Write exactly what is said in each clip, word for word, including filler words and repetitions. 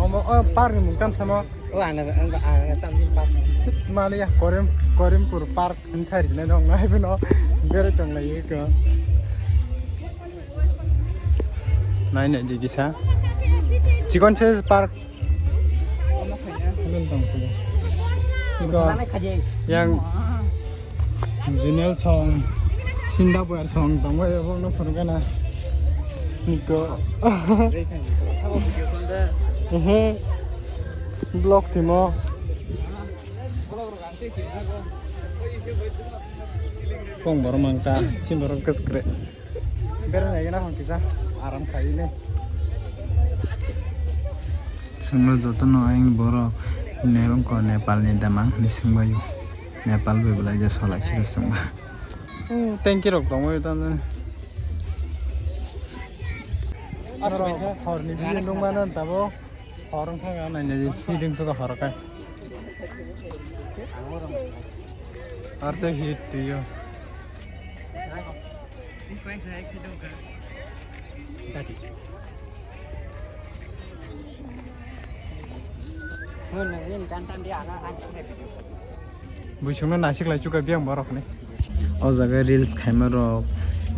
Mo, o, park ni mung tam samo. O, ang, ang, ang, tam din park. Maliya, Korim, Korimpur Park, ang sari na dong, na ibo no, bere tong lai ko. Nai, nai, di kisa. Chikon se park. Ano tong ko. Iko, yang Junel song, Sinda Boyar song, tongbai abo no phunukana. Niko. Ehe. Vlog simo. Kong borok mangka, sim borok kwskre. Bera nai gana hon kisa, aram khai ne. Senglo joto no ayang borok ne wngko Nepal ni damang ni sengbayo. Nepal bai belai je solai siro sengba. Hmm, tanki rok tongo tamo. Oro hor ni view nung mano tabo. Hor wngkha nai nai feeling to hor kai. Arte hit to yo. Buisongno naisik lai chukha biyang borok ni. O jaga reels khaima rok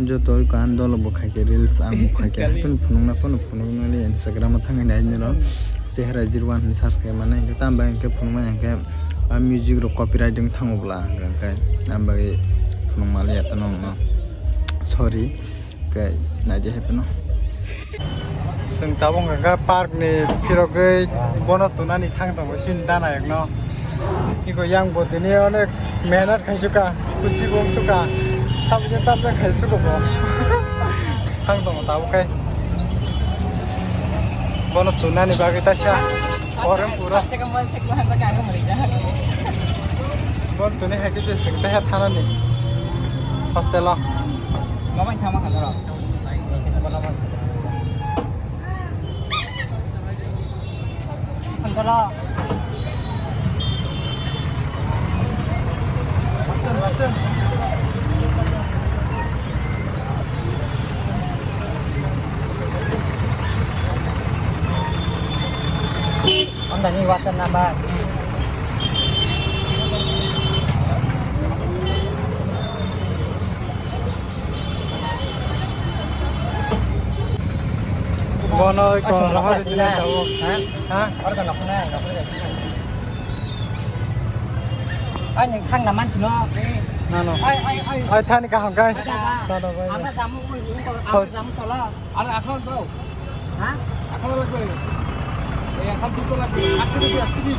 joto oi kahan dolo bo khaikhe reels ang bo khaikhe haphano phunukna phano phunuknani Instagram o thangwi nai nini rok chehera zero one hwnwi search khai mano hinkhe tamo bai hinkhe phunukmani hinkhe a music rok copyright wng thango bwla hinkhe tamo bai phunukma liya tano wngno sorry. Khe naidi hai phano. Chwng tabuk hwnkha khe park ni phirogwi bono tunani thang tongo chini danayokno. Iko yang bo tini onek mehnat khai suka, kusi bo wng suka, sabjak tabjak khai suka bo. Thang tongo tabuk khe. Bono tunani bagwi ta kha. Orem pura. Bon tuni hai khe je sing teh thanani hostel o. Mama thama khandaro. Khandaro. Ang dani water number. Bono ko rohor sila tau. Ha? Ha? Or ka nokna, nokna. Ai, ning thang naman sino. Nano. Ai, ai, ai. Ai, thani kaham kai. Ada, ada. Tada bai. Ama jamu, ui, ui, ama jamu tola. Ada akal tau. Ha? Akal lagi. Eh, akal tu lagi. Akal tu, akal tu.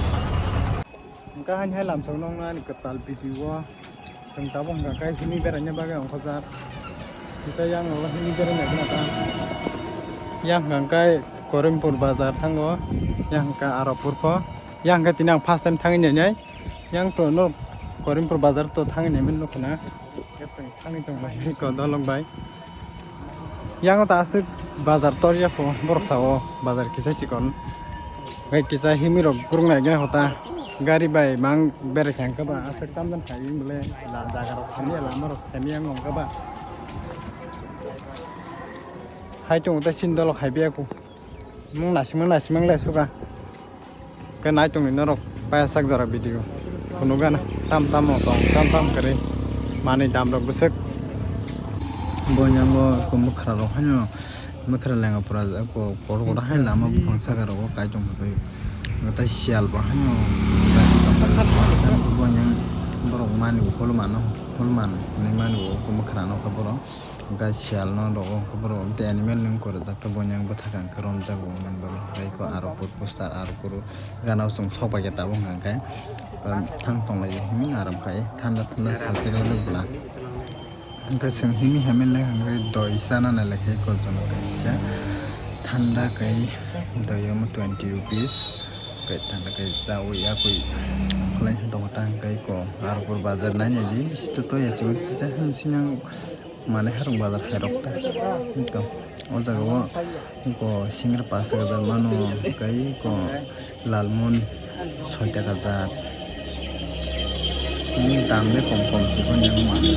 Hwnkha haini hai lamsok nokna ani kwtal video o chwng tabuk hwnkha khe himwi beraina bagwi ongkhorjak. Kisa yang o himwi beraina gwnang kha. Yang hwnkha khe Korimpur bazar thango, yang hwnkha Aropur pho. Yang hwnkha tini ang first time thangwi nainai. Yang to norok Korimpur bazar to thangwi naimani nukho na. Khe chwng thangwi tongmani ko dolok bai. Yang ta aswk bazar torya pho borok sao bazar kisa chikon. Bai kisa himwi rok kurung nai gana hota. Gari bai mang bere khang kha ba aswk tam jani khai bole la jaga rok thani lama rok thani ang ong kha ba. Hai tongo ta sin dolok hai biya ku. Mung nasimang nasimang le suka. Khe nai tongni norok payasak jora video. Phunukgana tam tamo tong tam tam kwrwi manwi damrok bwswk. Bo yango eko mwkhra rok haino mwkhra lenga pura ko kotor kotor hai lama buphang saka rogo kaichom phaibai. Tei siyal bo haino bo yang borok mani bo hol mano hol man hinwi mani bo eko mwkhra nokha borok. Hwnkhe siyal no rogo hwnkhe borok tei animal ni wngkha rwjak khe bo yang bwthakang khe romjak bo wngmani bagwi hwnkhe eko aro pur poster aro puro gana o chwng sok bai khe tabuk hwnkha khe thang tong lai himwi aram khai thanda thanda sal twi rw bwla hwnkhe chwng himwi hamya le hwnkhe doi chana nai lai khe eko jono kaisa thanda kai doi omo twenty rupees. Kai thanda kai chawi yakwi khlai thang tongo ta hwnkhe eko aro pur bazar nai nai di bisi to toya chikon chijak hinwi sinang. Mane harung bazar khairok ta. Ito, o jaga o iko singra pash taka jar mano, kai iko lalmon soi taka jar. Ini dam le kom kom se bo yang mano.